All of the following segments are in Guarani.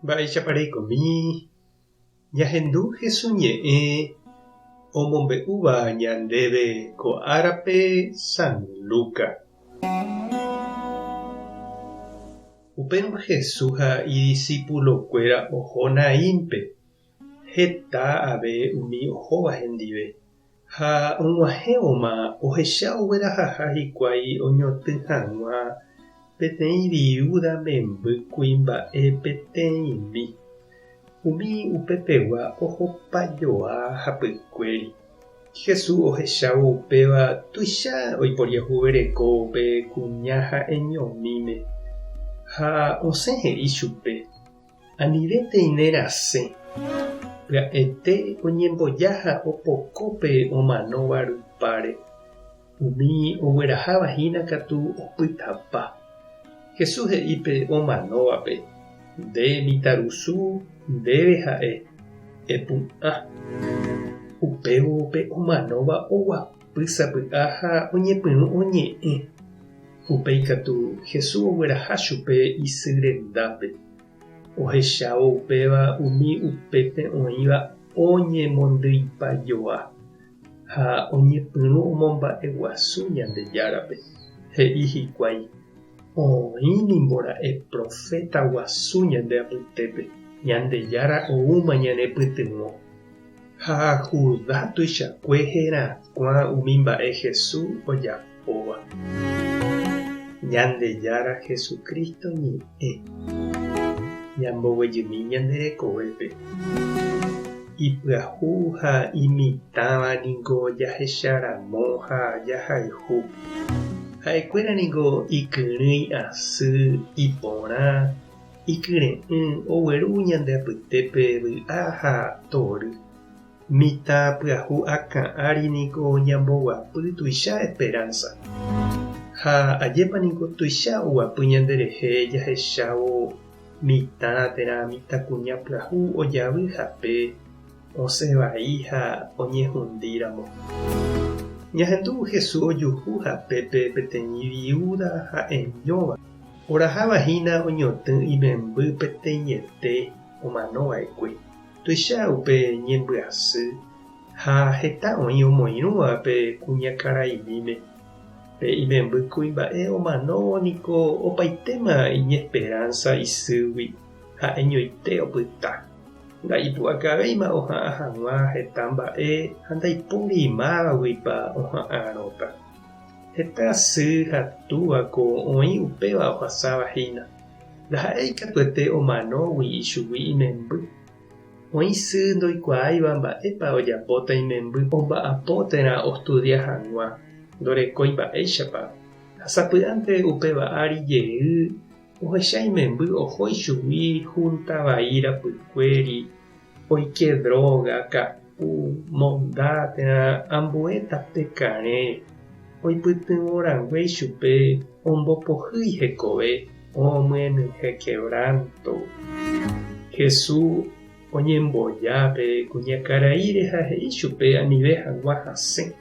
Mba'éichapa reikomi ñahendu Hesu ñe'ẽ omombe'úva ñandéve ko árape San Luca. Upérõ Jesús ha idisipulokuéra oho Naínpe, heta ave umi ohóva hendive. Ha og̃uahẽvoma ohecha oguerahaha hikuái oñotỹ hag̃ua peteĩ viúda memby kuimba'e peteĩmi. Umi upepegua ohopajoa hapykuéri. Jesús ohechávo upéva tuicha oiporiahuvereko pe kuña ha'eñomíme, ha osẽ he'i chupe, Anivétei ne rasẽ. Pya'ete oñemboja ha opoko pe omanóva rupáre. Umi ogueraháva hína katu opytapa. Jesús he'i pe omanóvape, Nde mitãrusu, ndéve ha'e, epu'ã. Upévo pe omanóva oguapy sapy'a ha oñepyrũ oñe'ẽ. Upéi katu Jesús ogueraha chupe isy rendápe. Ohechávo upéva umi upépe oĩva oñemondyipajoa ha oñepyrũ omomba'eguasu Ñandejárape. He'i hikuái, Oĩ nimbora'e proféta guasu ñande apytépe, Ñandejára oúma ñanepytyvõ. Ha Judá tuichakue herakuã umi mba'e Jesús ojapóva. Ñandejára Jesucristo ñe'ẽ. Ñamboguejymi ñande rekovépe. Ipyahu ha imitãva ningo jahecharamo ha jahayhu. Ha'ekuéra ningo ikyrỹi asy, iporã, ikyre'ỹ, ogueru ñande apytépe vy'a ha tory. Mitã pyahu akã ári niko ñamboguapy tuicha esperanza. Ha ajépa niko tuicha oguapy ñanderehe jahechávo mitã térã mitãkuña pyahu ojavy hape osẽ vai ha oñehundíramo. Ñahendu Jesús ojuhu hapépe peteĩ viúda ha'eñóva, oraháva hína oñotỹ imemby peteĩete omanova'ekue. Tuicha upe ñembyasy ha heta oĩ omoirũva pe kuñakaraimíme. Pe imemby kuimba'e omanóvo niko opaitéma iñesperánsa isýgui ha'eñoite opyta. Nda'ipu'akavéima oha'ã hag̃ua heta mba'e ha ndaipóri mávaguipa oha'ãrõta. Heta sy ha túvako oĩ upéva ohasáva hína. Ndaha'éi katuete omanógui ichugui imemby. Oĩ sy ndoikuaáiva mba'épa ojapóta imemby omba'apo térã ostudia hag̃ua, ndorekói mba'éichapa, ha sapy'ánte upéva ári jey ohecha imemby oho ichugui húnta vai rapykuéri, oike dróga, ka'u, monda térã ambue tape karẽ, oipytyvõ rangue ichupe ombopohýi hekove omyenyhẽ quebranto. Jesús oñemboja pe kuñakaraíre ha he'i chupe anive hag̃ua hasẽ.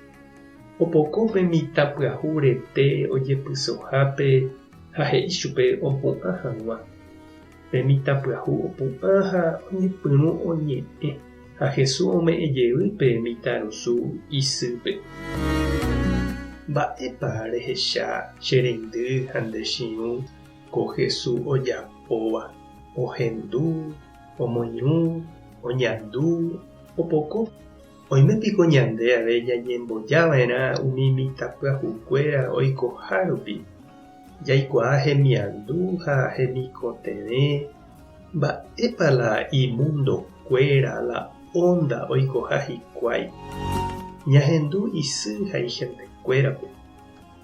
Opoko pe mitã pyahu rete ojepysohápe ha he'i chupe opu'ã hag̃ua. Pe mitã pyahu opu'ã ha oñepyrũ oñe'ẽ, ha Jesús ome'ẽ jey pe mitãrusu isýpe. Mba'épa rehecha che reindy ha nde chi'ũ ko Jesús ojapóva? Ohendu, omoirũ, oñandu, opoko. Oime piko ñande ave ñañemboja va'erã umi mitãpyahukuéra oikoha rupi, jaikuaa hemiandu ha hemikotevẽ, mba'épa la imundokuéra, la onda oikoha hikuái. Ñahendu isy ha ihentekuérape,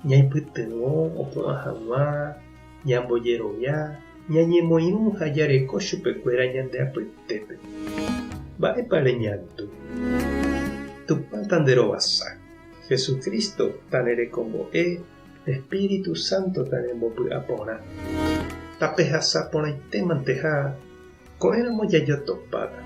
ñaipytyvõ opu'ã hag̃ua, ñambojerovia, ñañemoirũ ha jareko chupekuéra ñande apytépe. Mba'épa reñandu? Tupã tanderovasa, Jesucristo tanerekombo'e, Espíritu Santo tanembopy'aporã. Tapehasa porãitémante ha ko'ẽramo jajotopáta.